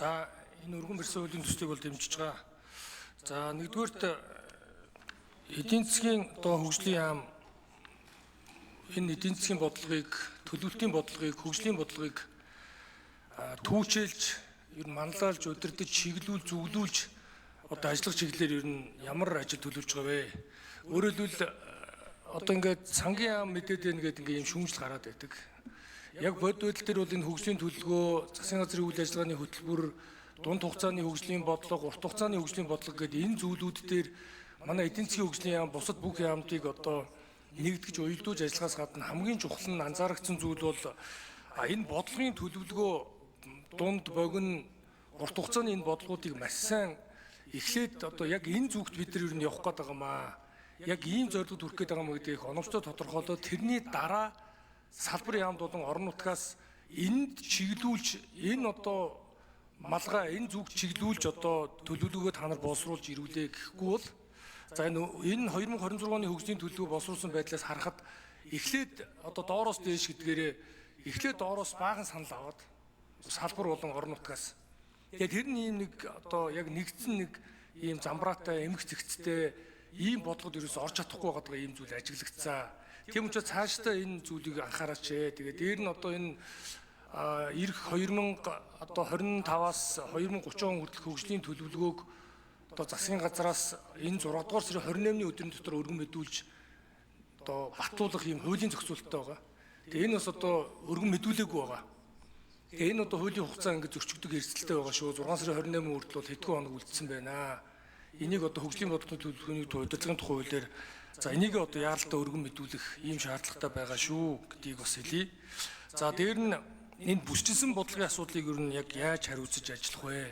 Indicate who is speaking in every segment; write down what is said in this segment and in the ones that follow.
Speaker 1: За, энэ өргөн барьсан хуулийн төслийг бол дэмжиж байгаа. За, нэгдүгээрт эдийн засгийн одоо хөгжлийн яам энэ эдийн засгийн бодлогыг, төлөвлөлтийн бодлогыг, хөгжлийн бодлогыг түүчээлж, ер нь манлайлж, удирдах, чиглүүл, зүглүүлж одоо ажиллах чиглэлээр ер нь ямар ажил төлөвлөж байгаа вэ? Өөрөөр хэлбэл, одоо ингээд сангийн яам мэдээд байна гэдэг ингээд юм шүүмжил гараад байдаг. Яг бодит байдал дээр бол энэ хөгжлийн төлөвлөгөө, засгийн газрын үйл ажиллагааны хөтөлбөр, дунд хугацааны хөгжлийн бодлого, урт хугацааны хөгжлийн бодлого гэдэг энэ зүйлүүд дээр манай эдийн засгийн хөгжлийн яам бусад бүх яамдыг одоо нэгтгэж уялдуулж ажиллахаас гадна хамгийн чухал нь анзаарагдсан зүйл бол энэ бодлогын төлөвлөгөө, дунд, богино, урт хугацааны энэ бодлогоодыг маш сайн эхлээд одоо яг энэ зүгт бид нар ер нь явах гээд байгаа маа. Яг ийм зорилгод хүрэх гээд байгаа маа гэдгийг оновчтой тодорхойлоод, тэрний дараа салбар яамд болон орон нутгаас энд чиглүүлж, энэ одоо малгай, энэ зүг чиглүүлж одоо төлөвлөгөө та нар боловсруулж ирүүлээ гэхгүй бол, за, энэ 2026 оны хөгжлийн төлөвлөгөө боловсруулсан байдлаас харахад эхлээд одоо доороос дээш гэдгээрээ эхлээд доороос баахан санал аваад салбар болон орон нутгаас, тэгээд тэр нь ийм нэг одоо яг нэгдсэн нэг ийм замбраатай, эмх зэгцтэй ийм бодлогод ерөөс орж чадахгүй байгаа ийм зүйл ажиглагдсан. Тийм учраас цаашдаа энэ зүйлийг анхаараач ээ. Тэгээд дээр нь одоо энэ ирэх 2000 одоо 25-аас 2030 он хүртэлх хөгжлийн төлөвлөгөөг одоо засгийн газраас энэ 6 дугаар сарын 28-ны өдрийн дотор өргөн мэдүүлж одоо батлуулах ийм хуулийн зохицуулттай байгаа. Тэгээ энэ бас одоо өргөн мэдүүлээгүй байгаа. Тэгээ энэ одоо хуулийн хугацаа ингээд зөрчигдөх эрсдэлтэй байгаа шүү. 6 сарын 28 хүртэл бол хэдхэн хоног үлдсэн байна. Энийг одоо хөгжлийн бодлогын төлөвлөгөөний удирдлагын тухай хуулиар, за, энийг одоо яаралтай өргөн мэдүүлэх ийм шаардлагатай байгаа шүү гэдгийг бас хэлье. За, дээр нь энэ бүсчилсэн бодлогын асуудлыг ер нь яг яаж хариуцаж ажиллах вэ?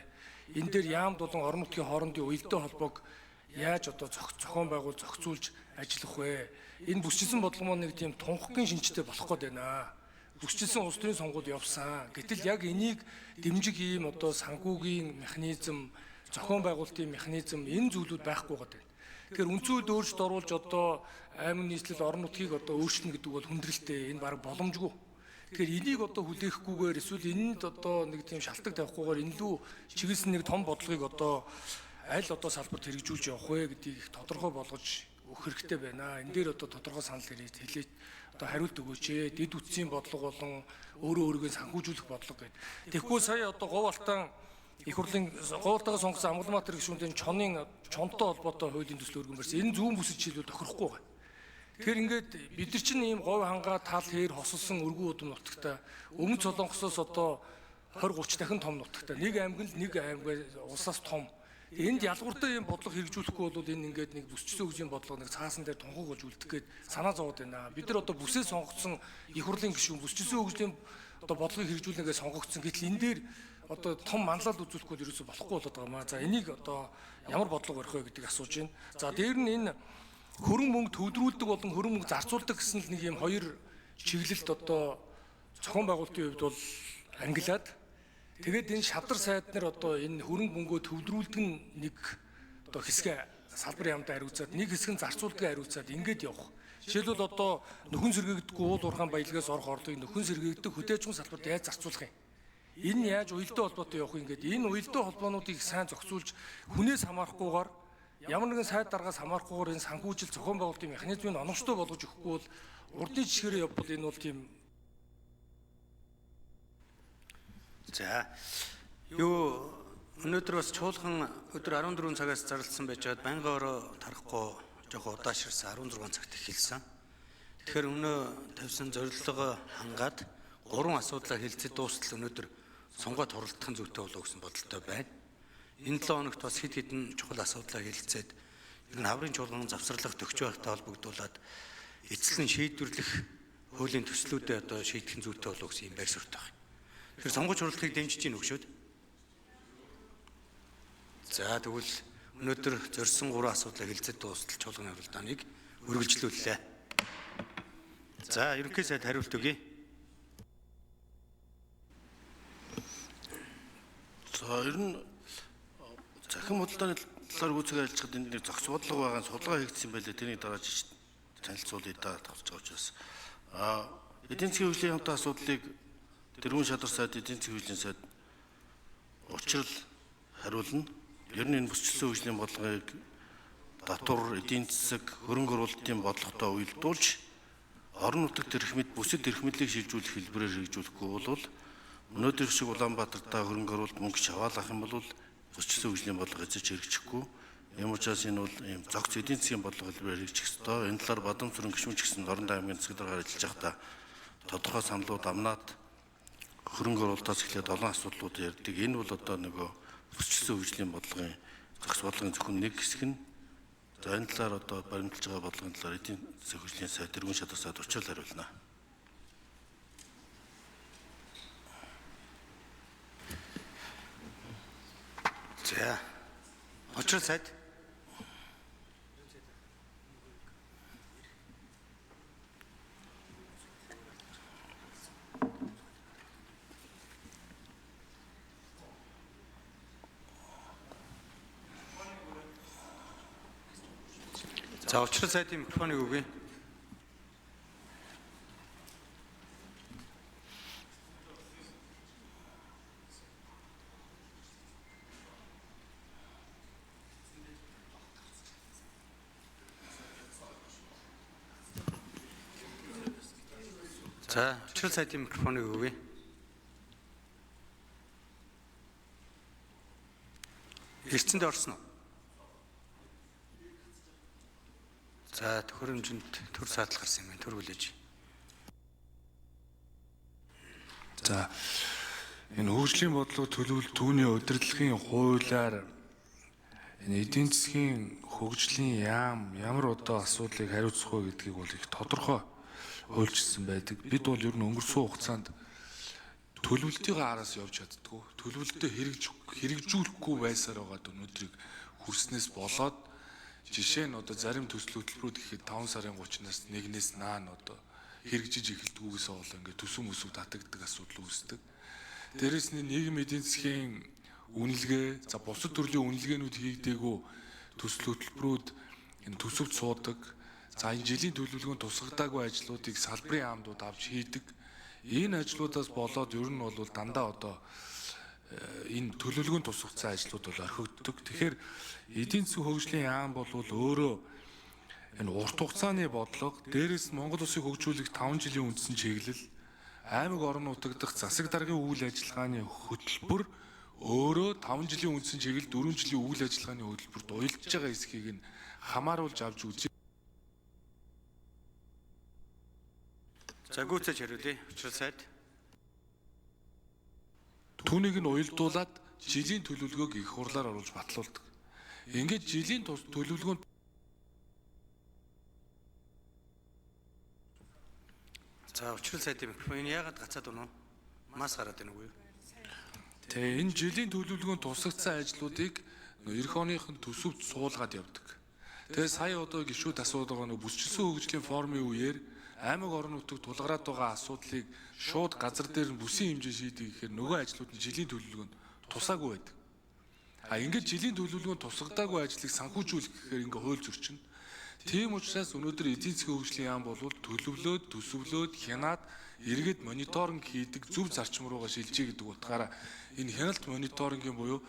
Speaker 1: Энэ дээр яамд болон орон нутгийн хоорондын уялдаа холбоог яаж одоо зохион байгуул, зохицуулж ажиллах вэ? Энэ бүсчилсэн бодлого маань нэг тийм тунхагийн шинжтэй болох гээд байна. Бүсчилсэн улс төрийн сонгуул явсан. Гэтэл яг энийг дэмжих ийм одоо санхүүгийн механизм, зохион байгуулалтын механизм, энэ зүйлүүд байхгүй байгаа. Тэгэхээр үндсэн хуульд өөрчлөлт оруулж одоо аймаг нийслэл, орон нутгийг одоо өөрчилнө гэдэг бол хүндрэлтэй. Энэ бараг боломжгүй. Тэгэхээр энийг одоо хүлээхгүйгээр эсвэл энэнд одоо нэг тийм шалтгаан тавихгүйгээр энэ лүү чиглэсэн нэг том бодлогыг одоо аль одоо салбарт хэрэгжүүлж явах вэ гэдгийг их тодорхой болгож өгөх хэрэгтэй байна. Энэ дээр одоо тодорхой санал хэлээд одоо хариулт өгөөч ээ. Дэд үтсийн бодлого болон өөрөө өөрийгөө санхүүжүүлэх бодлого гэдэг. Тэгэхгүй сая одоо Говь Алтан их хурлын Говь Алтайгаа сонгосон Амгаланбаатар гишүүнтэй чонын чонтой холбоотой хуулийн төсөл өргөн барьсан. Энэ зүүн бүсэд жишээлбэл тохирохгүй байна. Тэгэхээр ингээд бид нар чинь ийм говь хангаа тал хээр хосолсон өргөн удам нутагтай, Өмнөд Солонгосоос одоо 20 30 дахин том нутагтай, нэг аймаг нь нэг аймаг улсаас том. Энд ялгууртай ийм бодлого хэрэгжүүлэхгүй бол энэ ингээд нэг бүсчсэн хөгжлийн бодлого нэг цаасан дээр тунхаг болж үлдэх гээд санаа зовоод байна. Бид нар одоо бүсээ сонгогдсон их хурлын гишүүн, бүсчсэн хөгжлийн одоо бодлогыг хэрэгжүүлнэ гэж сонгогдсон. Гэтэл энэ дээр одоо том манлайлал үзүүлэхгүй бол ерөөсөө болохгүй болоод байгаа юм аа. За, энийг одоо ямар бодлого барих вэ гэдгийг асууж байна. За, дээр нь энэ хөрөнгө мөнгө төвлөрүүлдэг болон хөрөнгө мөнгө зарцуулдаг гэсэн л нэг юм хоёр чиглэлд одоо зохион байгуулалтын хувьд бол ангилаад, тэгээд энэ шавдар сайд нар одоо энэ хөрөнгө мөнгөө төвлөрүүлдэг нь нэг одоо хэсгээ салбар яамдаа хариуцаад, нэг хэсэг нь зарцуулдгаа хариуцаад ингээд явах. Жишээлбэл, одоо нөхөн сэргээгдэхгүй уул уурхайн баялагаас орох орлогыг нөхөн сэргээгдэх хөдөө аж ахуйн салбарт яаж зарцуулах юм? Энэ яаж уялдаа холбоотой явах юм гээд энэ уялдаа холбоонуудыг сайн зохицуулж, хүнээс хамаарахгүйгээр, ямар нэгэн сайд даргаас хамаарахгүйгээр энэ санхүүжил, зохион байгуулалтын механизмыг оновчтой болгож өгөхгүй бол урдны жишгээрээ явбал энэ бол тийм
Speaker 2: За, юу, өнөөдөр бас чуулган өдөр 14 цагаас зарласан байж байгаад байнгын ороо тарахгүй жоохон удаашрсан, 16 цагт эхэлсэн. Тэгэхээр өнөө тавьсан зорилгоо хангаад, гурван асуудлаа хэлцээ дуустал өнөөдөр сонгоод хуралдах нь зүйтэй болов гэсэн бодолтой байна. Энэ 7 хоногт бас хэд хэдэн чухал асуудлаа хэлцээд, ер нь хаврын чуулган завсарлах төгч байхтай холбогдуулаад эцэслэн шийдвэрлэх хуулийн төслүүдээ одоо шийдэх нь зүйтэй болов гэсэн юм байр суурьтай байна. Тэгэхээр сонгож хурлахыг дэмжиж гин өгшөөд. За, тэгвэл өнөөдөр зорьсон гурван асуудлаа хэлцээд дуустал чуулганы хуралдааныг үргэлжлүүллээ. За, ерөнхий сайд хариулт өгье.
Speaker 3: За, ер нь захин худалдааны талаар гүйцэтгэх ажиллахад энд нэг зохис бодлого байгаа, судалгаа хийгдсэн байлээ. Тэрний дараа танилцуулъя да, тавьж байгаа учраас. Эдийн засгийн хөгжлийн хамтын асуудлыг Тэргүүн шадар сайд, эдийн засгийн хөгжлийн сайд Учрал хариулна. Ер нь энэ бүсчилсэн хөгжлийн бодлогыг татвар, эдийн засаг, хөрөнгө оруулалтын бодлоготой уялдуулж орон нутагт эрх мэд бүсэд эрх мэдлийг шилжүүлэх хэлбэрээр хэрэгжүүлэхгүй бол өнөөдөр шиг Улаанбаатартаа хөрөнгө оруулалт мөнгө чаваалах юм бол бүсчилсэн хөгжлийн бодлого эзэж хэрэгжихгүй. Ийм учраас энэ бол ийм зохиц эдийн засгийн бодлого хэлбэрээр хэрэгжих ёстой. Энэ талаар Бадамсүрэн гишүүн ч гэсэн Дорнод аймгийн засаг даргаар ажиллаж байхдаа тодорхой саналууд амнаад хөрөнгө оруулалтаас эхлээд олон асуудлууд ярьдаг. Энэ бол одоо нөгөө бүсчилсэн хөгжлийн бодлогын зохиц бодлогын зөвхөн нэг хэсэг нь. За энэ талаар одоо баримталж байгаа бодлогын талаар эдийн засгийн хөгжлийн сайд, тэргүүн шатар сайд учрал хариулна.
Speaker 2: За. Учрал сайд. За учрал сайдын микрофоныг өгье. За учрал сайдын микрофоныг өгье. Эрдэсэнд орсон уу? За төхөөрөмжөнд төр саадал гарсан юм байна. Төр хүлээж.
Speaker 4: За энэ хөгжлийн бодлого төлөвлөлт түүний удирдлагын хуулиар энэ эдийн засгийн хөгжлийн яам ямар одоо асуудлыг хариуцах вэ гэдгийг бол их тодорхой хуульчилсан байдаг. Бид бол ер нь өнгөрсөн хугацаанд төлөвлөлтийн араас явж чаддгүй. Төлөвлөлтөө хэрэгжүүлэхгүй байсаар байгаад өнөөдрийг хүрснээс болоод жишээ нь одоо зарим төсөл хөтөлбөрүүд гэхэд 5 сарын 30-наас 1-ээс наан одоо хэрэгжиж эхэлдэггүйгээс болоо ингээд төсөв мөсөв татагддаг асуудал үүсдэг. Дээрээс нь нийгэм эдийн засгийн үнэлгээ, за бусад төрлийн үнэлгээнүүд хийгдээгүй төсөл хөтөлбөрүүд энэ төсөвт суудаг. За энэ жилийн төлөвлөгөөнд тусгадаагүй ажлуудыг салбарын яамдууд авч хийдэг. Энэ ажлуудаас болоод ер нь бол дандаа одоо энэ төлөвлөгөөнд тусгацсан ажлууд бол орхигддог. Тэгэхээр эдийн засгийн хөгжлийн яам бол өөрөө энэ урт хугацааны бодлого, дээрээс нь Монгол улсыг хөгжүүлэх 5 жилийн үндсэн чиглэл, аймаг орон нутаг дахь засаг даргын үйл ажиллагааны хөтөлбөр өөрөө 5 жилийн үндсэн чиглэл, 4 жилийн үйл ажиллагааны хөтөлбөрт уялдж байгаа хэсгийг нь хамааруулж авч үзье.
Speaker 2: За гүйцэж хариулъя. Учрал сайд.
Speaker 4: Түүнийг нь уялдуулаад жилийн төлөвлөгөөг их хурлаар оруулж батлуулдаг. Ингээд жилийн төлөвлөгөөнд
Speaker 2: За учрал сайдын микрофон энэ яагаад гацаад байна уу? Мас гараад байна уу?
Speaker 4: Тэ энэ жилийн төлөвлөгөөнд тусагдсан ажлуудыг эх оных нь төсөвт суулгаад явдаг. Тэгээ сая одоо гишүүд асуудаг байгаа нэг бүсчилсэн хөгжлийн форумын үеэр аймаг орон нутагт тулгараад байгаа асуудлыг шууд газар дээр нь бүсийн хэмжээ шийдэх гэхээр нөгөө ажлууд нь жилийн төлөвлөгөөнд тусаагүй байдаг. А ингээд жилийн төлөвлөгөөнд тусгадаагүй ажлыг санхүүжүүлэх гэхээр ингээ хууль зөрчинө. Тийм учраас өнөөдөр эдийн засгийн хөгжлийн яам бол төлөвлөөд, төсөвлөөд, хянаад эргээд мониторинг хийдэг зөв зарчим руугаа шилжиж гэдэг утгаараа энэ хяналт мониторингийн буюу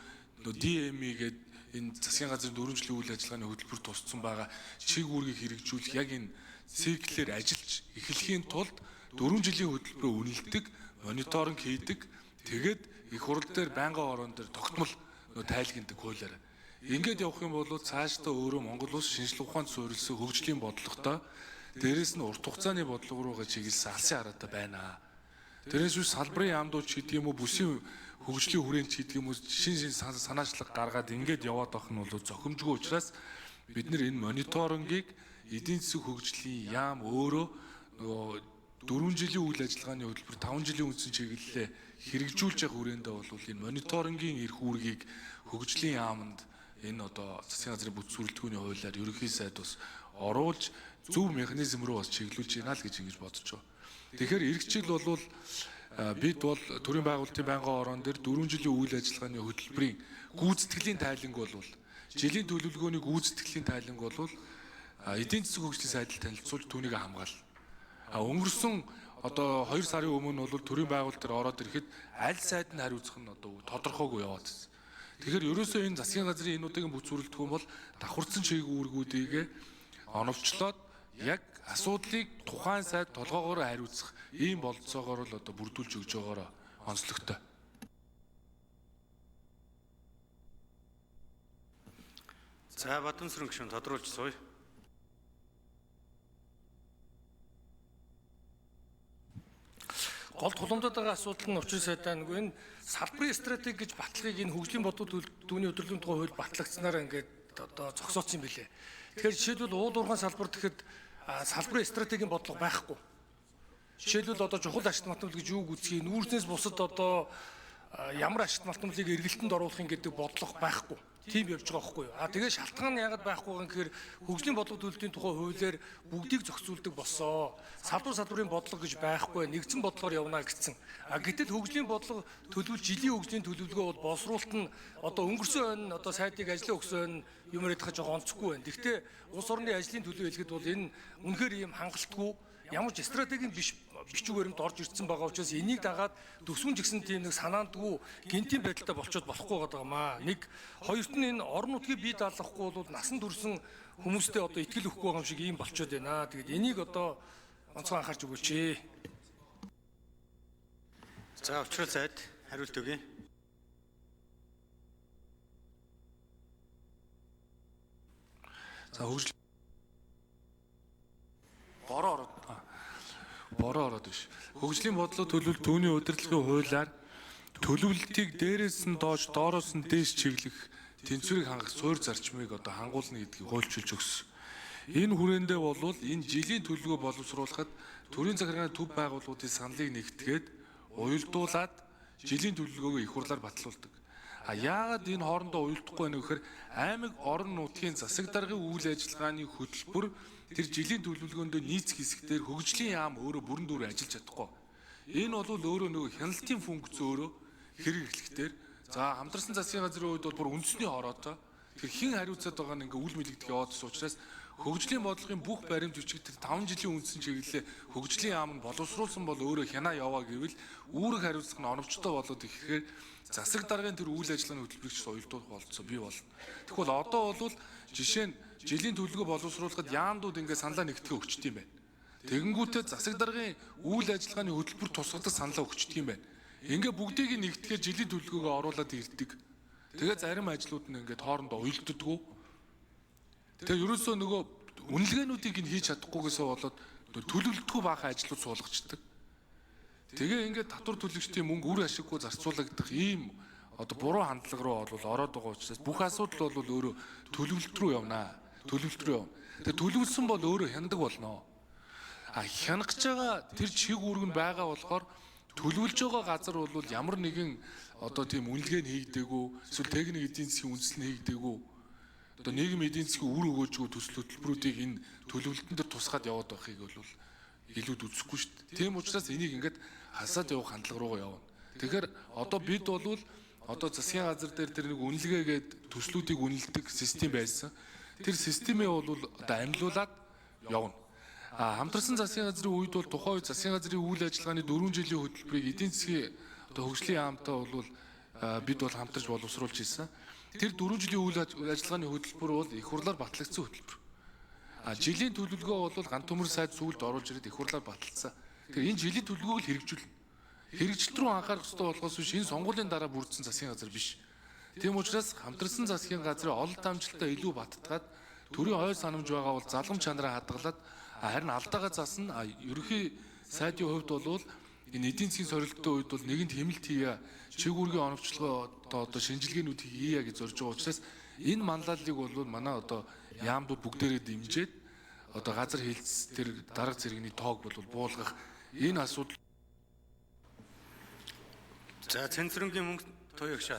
Speaker 4: DME гэдэг энэ засгийн газрын 4 жилийн үйл ажиллагааны хөтөлбөр тусцсан байгаа чиг үүргийг хэрэгжүүлэх яг энэ циклээр ажиллаж эхлэхийн тулд 4 жилийн хөтөлбөрөө үнэлдэг, мониторинг хийдэг, тэгээд их хурал дээр байнгын орон дээр тогтмол тайлгнадаг хуулиар. Ингээд явах юм бол цаашдаа өөрөө Монгол улс шинжлэх ухаанд суурилсан хөгжлийн бодлоготой, дээрээс нь урт хугацааны бодлого руугаа чиглэсэн алсын хараатай байна. Тэрээс биш салбарын яамдууд ч гэдэг юм уу, бүсийн хөгжлийн хүрээнд ч гэдэг юм уу, шин шин санаачлаг гаргаад ингээд яваад байх нь бол зохимжгүй учраас бид нэр энэ мониторингийг эдийн засгийн хөгжлийн яам өөрөө нөгөө 4 жилийн үйл ажиллагааны хөтөлбөр 5 жилийн үндсэн чиглэлээ хэрэгжүүлж явах хүрээндээ бол энэ мониторингийн эрх үүргийг хөгжлийн яаманд энэ одоо засгийн газрын бүтц бүрэлдэхүүний хуулиар ерөнхий сайд бас оруулж зөв механизм рүү бас чиглүүлж байна л гэж ингэж бодож байгаа. Тэгэхээр эрх чигл бол бид бол төрийн байгуулалтын байнгын орон дээр 4 жилийн үйл ажиллагааны хөтөлбөрийн гүйцэтгэлийн тайланг бол жилийн төлөвлөгөөний гүйцэтгэлийн тайланг бол эдийн засгийн хөгжлийн сайдал танилцуулж түүнийг хамгаална. А өнгөрсөн одоо 2 сарын өмнө бол төрийн байгуулалт дээр ороод ирэхэд аль сайд нь хариуцах нь одоо тодорхойгүй яваад байсан. Тэгэхээр ерөөсөө энэ засгийн газрын энэ удаагийн бүц бүрэлдэхүүн бол давхарцсан чиг үүргүүдийг оновчлоод яг асуудлыг тухайн сайд толгоогоор хариуцах ийм бололцоогоор л одоо бүрдүүлж өгж байгаараа онцлогтой.
Speaker 2: За Бадамсрын гишүүн тодруулж сууя.
Speaker 1: Гол тулгамдаад байгаа асуудал нь учир сайдаа нөгөө энэ салбарын стратеги гэж батлагыг энэ хөгжлийн бодлого төлөвлөгөөний удирдлагын тухай хууль батлагдсанаар ингээд одоо зогсооцсон юм билээ. Тэгэхээр жишээлбэл уул уурхайн салбар гэхэд салбарын стратегийн бодлого байхгүй. Жишээлбэл одоо чухал ашиг малтмал гэж юу гүйцэхийг нүүрснээс бусад одоо ямар ашиг малтмалыг эргэлтэнд оруулах юм гэдэг бодлого байхгүй. Тийм явж байгаа байхгүй юу? А тэгээ шалтгаан нь яагаад байхгүй юм гэхээр хөгжлийн бодлого төлөвлөлтийн тухай хуулиар бүгдийг зохицуулдаг болсоо. Салбар салбарын бодлого гэж байхгүй, нэгдсэн бодлогоор явна гэсэн. А гэтэл хөгжлийн бодлого төлөвлөл жилийн хөгжлийн төлөвлөгөө бол боловсруулалт нь одоо өнгөрсөн он одоо сайдыг ажлын өгсөн он юм яриад байгаа жоохон онцгүй байна. Гэхдээ улс орны ажлын төлөв хэлэхэд бол энэ үнэхээр ийм хангалтгүй ямар ч стратегийн биш бичиг баримт орж ирсэн байгаа учраас энийг дагаад төсвөн жигсэн тийм нэг санаандгүй гинтийн байдалтай болчоод болохгүй байгаа маа. Нэг хоёрт нь энэ орон нутгийг бий даалгахгүй бол насан турсан хүмүүстэй одоо итгэл өгөхгүй байгаа юм шиг ийм болчоод байна. Тэгээд энийг одоо онцгой анхаарч өгөөч ээ.
Speaker 2: За учрал сайд хариулт өгье.
Speaker 4: За хөгжил бороо ороод бороо ороод биш. Хөгжлийн бодлого төлөвлөлт түүний удирдлагын хуулиар төлөвлөлтийг дээрээс нь доош, доороос нь дээш чиглэх тэнцвэрийг хангах суурь зарчмыг одоо хангуулна гэдгийг хуульчилж өгсөн. Энэ хүрээндээ болвол энэ жилийн төлөвлөгөө боловсруулахад төрийн захиргааны төв байгууллагуудын саналыг нэгтгээд уялдуулаад жилийн төлөвлөгөөгөө их хурлаар батлуулдаг. А яагаад энэ хоорондоо уялдахгүй байна вэ гэхээр аймаг орон нутгийн засаг даргын үйл ажиллагааны хөтөлбөр тэр жилийн төлөвлөгөөндөө нийцэх хэсэгтэр хөгжлийн яам өөрөө бүрэн дүүрэн ажиллаж чадахгүй. Энэ бол өөрөө нөгөө хяналтын функц өөрөө хэрэг эхлэхтэр за хамтарсан засгийн газрын үед бол бүр үндэсний хороотой тэр хэн хариуцаад байгаа нь ингээ үл мэлэгдэх яваад учраас хөгжлийн бодлогын бүх баримт бичиг тэр 5 жилийн үндсэн чиглэлээ хөгжлийн яам нь боловсруулсан бол өөрөө хянаа яваа гэвэл үүрэг хариуцлага нь оновчтой болоод ирэхээр засаг даргын тэр үйл ажиллагааны хөтөлбөрийг ч уялдуулах болцоо бий болно. Тэгвэл одоо бол жишээ нь жилийн төлөвлөгөө боловсруулахад яамдууд ингээ саналаа нэгтгэх өгчт юм байна. Тэгэнгүүтээ засаг даргын үйл ажиллагааны хөтөлбөр тусгадаг саналаа өгчдөг юм байна. Ингээ бүгдийг нэгтгэхээр жилийн төлөвлөгөөгөө оруулаад ирдэг. Тэгээ зарим ажлууд нь ингээд хоорондоо уялддаггүй. Тэгээ ерөөсөө нөгөө үнэлгээнүүдийг нь хийж чадахгүйгээсээ болоод төлөвлөлтгүй баахан ажлууд суулгачдаг. Тэгээ ингээд татвар төлөгчдийн мөнгө үр ашиггүй зарцуулагдах ийм одоо буруу хандлага руу бол ороод байгаа учраас бүх асуудал бол өөрөө төлөвлөлт рүү явнаа. Төлөвлөлт рүү явна. Тэгээ төлөвлөсөн бол өөрөө хянадаг болно. А хянах гэж байгаа тэр чиг үүрэг нь байгаа болохоор төлөвлөж байгаа газар бол ямар нэгэн одоо тийм үнэлгээ нь хийгдээгүй, эсвэл техник эдийн засгийн үндэслэл нь хийгдээгүй. Одоо нийгэм эдийн засгийн үр өгөөжгүй төсөл хөтөлбөрүүдийг энэ төлөвлөлтөн дээр тусгаад яваад байхыг бол илүүд үзэхгүй шүү дээ. Тийм учраас энийг ингээд хасаад явах хандлага руугаа явна. Тэгэхээр одоо бид бол одоо засгийн газар дээр тэр нэг үнэлгээгээд төслүүдийг үнэлдэг систем байсан. Тэр системээ бол одоо амлуулад явна. А хамтарсан засгийн газрын үед бол тухайн үед засгийн газрын үйл ажиллагааны 4 жилийн хөтөлбөрийг эдийн засгийн одоо хөгжлийн яамтай бол бид бол хамтарч боловсруулж ирсэн. Тэр 4 жилийн үйл ажиллагааны хөтөлбөр бол их хурлаар батлагдсан хөтөлбөр. А жилийн төлөвлөгөө бол ганц төмөр сайд сүүлд оруулж ирээд их хурлаар баталсан. Тэгэхээр энэ жилийн төлөвлөгөөг л хэрэгжүүлнэ. Хэрэгжилт рүү анхаарах ёстой болохоос биш энэ сонгуулийн дараа бүрдсэн засгийн газар биш. Тийм учраас хамтарсан засгийн газрын олон дамжилтаа илүү баттгаад төрийн ой санамж байгаа бол залгам чанараа хадгалаад харин алдаагаа засна. Ерөнхий сайдын хувьд бол энэ эдийн засгийн сорилттой үед бол нэгэнд хэмнэлт хийе, чиг үүргийн оновчлогоо одоо шинжилгээнүүд хийе гэж зорж байгаа учраас энэ манлайллыг бол манай одоо яамдууд бүгдээрээ дэмжиж одоо газар хилцс тэр дарга зэрэгний тоог бол буулгах энэ асуудал.
Speaker 2: За цензурынгийн мөнгө туяа гişээ